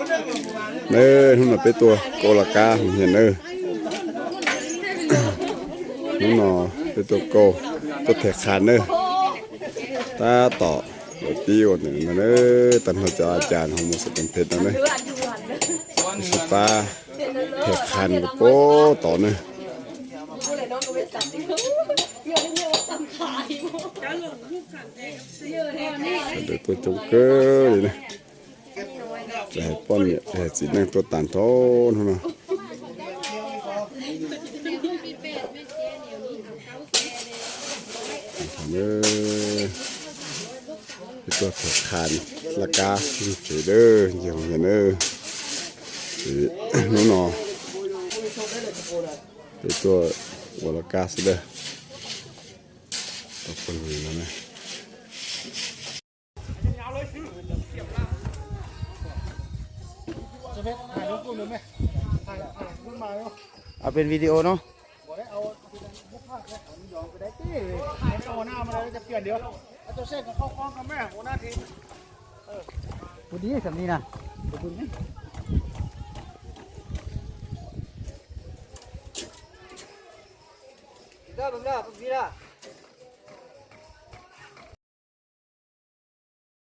Nawb, hnub no peb tuaj kauj laj kab hauv hias nawb. Hnub no peb tuaj kauj, tuaj them qha nawb. Tab tom lawv pib ua ntawm no nawb, tag nrho cov a cas ho mus xov tooj phem no nawb. Peb sib pab them qha puag tod nawb. Sawv daws tuaj coob kawg li na. Tsis hais poj niam tsis hais txiv neej tuaj tag nrho hnub no. Peb tuaj them qha laj kab ntsev dawb ncig hauv hias nawb. Ces hnub no peb tuaj ua laj kab xwb dawb. Tau pawg lug no na. เอาเป็นวิดีโอเนาะ พอดีสำนีนะ เดี๋ยวดูนี่ Đó, đúng rồi, đúng rồi.